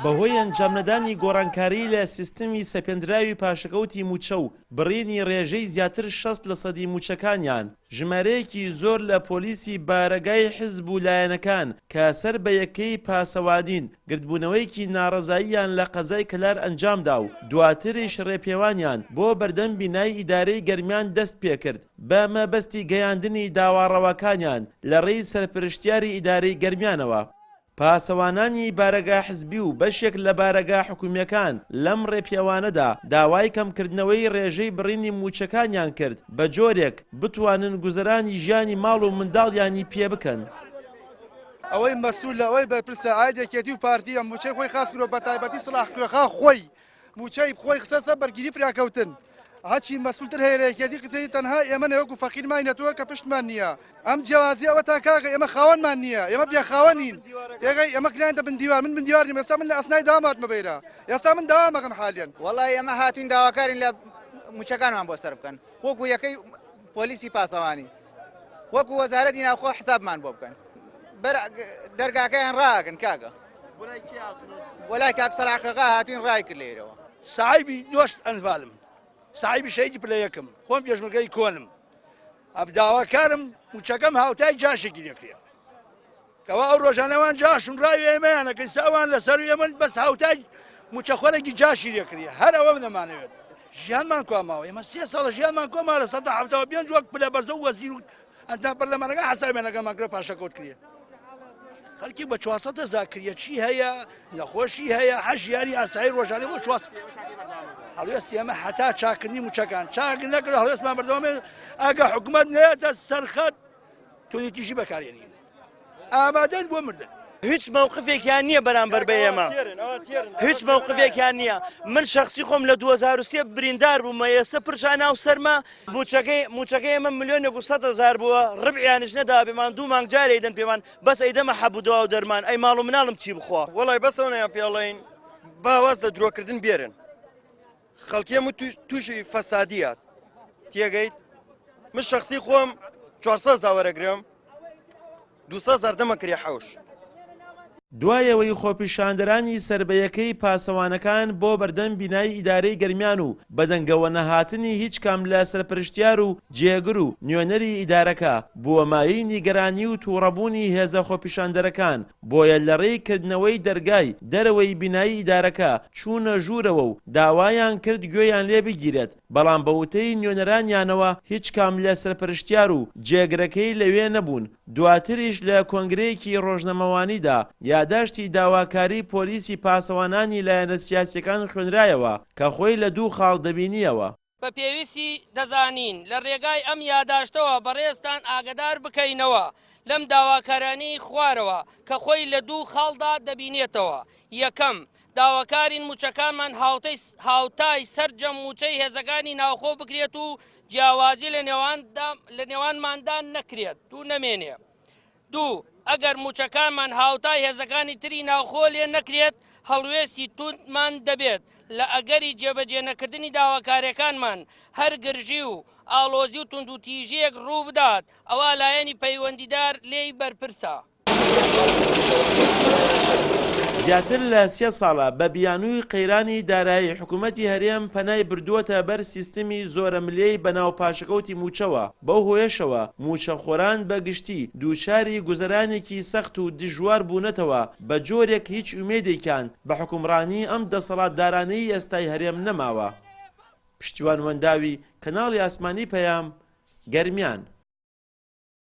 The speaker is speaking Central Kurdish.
بەهۆی ئەنجامنەدانی گۆڕانکاری لە سیستمی سەپێندراوی پاشەکەوتی مووچە و بڕینی رێژەی زیاتر 60 لەسەدی مووچەکانیان، ژمارەیەکی زۆر لە پۆلیسی بارەگای حزب و لایەنەکان کە سەر بە یەکەی پاسەوانین، گردبوونەوەیەکی ناڕەزاییان لە قەزای کەلار ئەنجامدا و دواتریش رێپێوانیان بۆ بەردەم بینای ئیدارەی گەرمیان دەستپێکرد بە مەبەستی گەیاندنی داوا ڕەواکانیان لە ڕێی سەرپرشتیاری ئیدارەی گەرمیانەوە. پاسەوانانی بارەگا حزبی و بەشێک لە بارەگا حکومییەکان لەم ڕێپێوانەدا داوای کەمکردنەوەی ڕێژەی بڕینی مووچەکانیان کرد بە جۆرێک بتوانن گوزەرانی ژیانی ماڵ و منداڵیانی پێ بکەن. ئەوەی مەسولە ئەوەی بەرپرسە ئاید یەکێتی و پارتیە مووچەی خۆی خاس کردوە بەتایبەتی سڵاح کوێخا خۆی مووچەی خۆی خستە سەر بەرگیری فریاکەوتن هەچی مەسولتر هەیە لە یەکێتی قسەی تەنها ئێمە نەوەکو فەقیر ماینەتەوە کە پشتمان نییە ئەم جیاوازی ئەوە تا کاکە ئێمە خاوەنمان نییە ئێمە بێ خاوەنین تێگەی ئێمە کراینتە بن دیوار من بن دیوار نیم ئێستا من لە ئەسنای داوام هاتمە بەیرە ئێستا من داوام ئەکەم حالیەن. وەڵای ئێمە هاتوین داواکارین لە مووچەکانمان بۆ سەرف بکەن وەکو یەکەی پۆلیسی پاسەوانی وەکو وەزارەتی ناوخۆ حسابمان بۆ بکەن بەر دەرگاکەیان ڕاگن کاکە وەلای کاک سەلاح قەغا هاتوین ڕای کرد لێرەوە. ساحیبی نۆشت ئەنفالم ساحیبی شەهیدی پلە یەکم خۆم پێشمەرگەی کۆنم ئەب داواکارم موچەکەم هاوتای جاشێکی لێکرێ کەوا ئەو ڕۆژانەوان جاشن ڕاوی ئێمەیانەکەی ساوان لەسەر ئێمە بەس هاوتای موچەخۆرێکی جاشی لێکرێ هەر ئەوە نەمانەوێت ژیانمان کوا ماوە ئێمە سێ ساڵە ژیانمان کوا ماوە 75% وەک پلە بەرزە و وەزیر و ئەندام پەرلەمانەکان حەسابیان لەگەڵمان کرد پاشەکەوت کرێ خەڵکی بە 400 هەزار کریە چی هەیە نەخۆشی هەیە هەر ژیانی ئاسایی ڕۆژانەی بۆ 400 هەڵوێستی ئێمە هەتا چاکردنی موچەکان چاک نەکرد هەڵوێستمان بەردەوام ئەگە حکومەت نێتە سەرخەت توندوتیژی بەکارێنین ئامادەن بۆ مردن. هیچ مەوقفێکیان نییە بەرامبەر بە ئێمە هیچ مەوقفێکیان نییە من شخصی خۆم لە 2023 بریندار بوومە ئێستا پرشا ناو سەرمە موچەکەی موچەکەی ئێمە ملیۆنێک و 100 هەزار بووە ڕبعیانش نەدا پێمان دوو مانگ جارێ دەن پێمان بەس ئەیدەمە حەب و دوا و دەرمان ئەی ماڵ و مناڵم چی بخوا. وەڵای بەس ئەوەنەیان پێڵێین با واز لە درۆکردن بێرن خەڵکی هەموو تووشی فەسادیات تێگەیت من شخصی خۆم 400 هەزار وەرەگرم 200 هەزار دەمە کرێ حەوش. دوای ئەوەی خۆپیشاندەرانی سەر بە یەکەی پاسەوانەکان بۆ بەردەم بینای ئیدارەی گەرمیان و بەدەنگەوە نەهاتنی هیچ کام لە سەرپەرشتیار و جێگر و نوێنەری ئیدارەکە بووە مایەی نیگەرانی و توڕەبوونی هێزە خۆپیشاندەرەکان بۆیە لەڕێی کردنەوەی دەرگای دەرەوەی بینای ئیدارەکە چوونە ژوورەوە و داوایان کرد گوێیان لێ بگیرێت، بەڵام بە وتەی نوێنەرانیانەوە هیچ کام لە سەرپەرشتیار و جێگرەکەی لەوێ نەبوون، دواتریش لە کۆنگرەیەکی ڕۆژنامەوانیدا یاداشتی داواکاری پۆلیسی پاسەوانانی لایەنە سیاسیەکان خوێنرایەوە کە خۆی لە دوو خاڵ دەبینیەوە. بە پێویستی دەزانین لە رێگای ئەم یاداشتەوە بەڕێزتان ئاگەدار بکەینەوە لەم داواکارانەی خوارەوە کە خۆی لە دوو خاڵدا دەبینێتەوە، یەکەم، داواکارین مووچەکانمان هاوتای سەرجەم مووچەی هێزەکانی ناوخۆ بکرێت و جیاوازی لە نێوانماندا نەکرێت و نەمێنێ. دوو، ئەگەر مووچەکانمان هاوتای هێزەکانی تری ناوخۆ لێ نەکرێت، هەڵوێستی تووندمان دەبێت، لە ئەگەری جێبەجێ نەکردنی داواکارییەکانمان، هەر گرژی و ئاڵۆزی و توندوتیژییەک ڕووبدات، ئەوا لایەنی پەیوەندیدار لێی بەرپرسە. زیاتر لە سێ ساڵە بە بیانووی قەیرانی دارایی حکوومەتی هەرێم پەنای بردووەتە بەر سیستمی زۆرەملێی بەناو پاشەکەوتی مووچەوە، بەو هۆیەشەوە مووچەخۆران بە گشتی دووچاری گوزەرانێکی سەخت و دژوار بوونەتەوە بە جۆرێک هیچ ئومێدێکیان بە حوکمڕانی ئەم دەسەڵاتدارانەی ئێستای هەرێم نەماوە. پشتیوان وەنداوی، کەناڵی ئاسمانی پەیام، گەرمیان.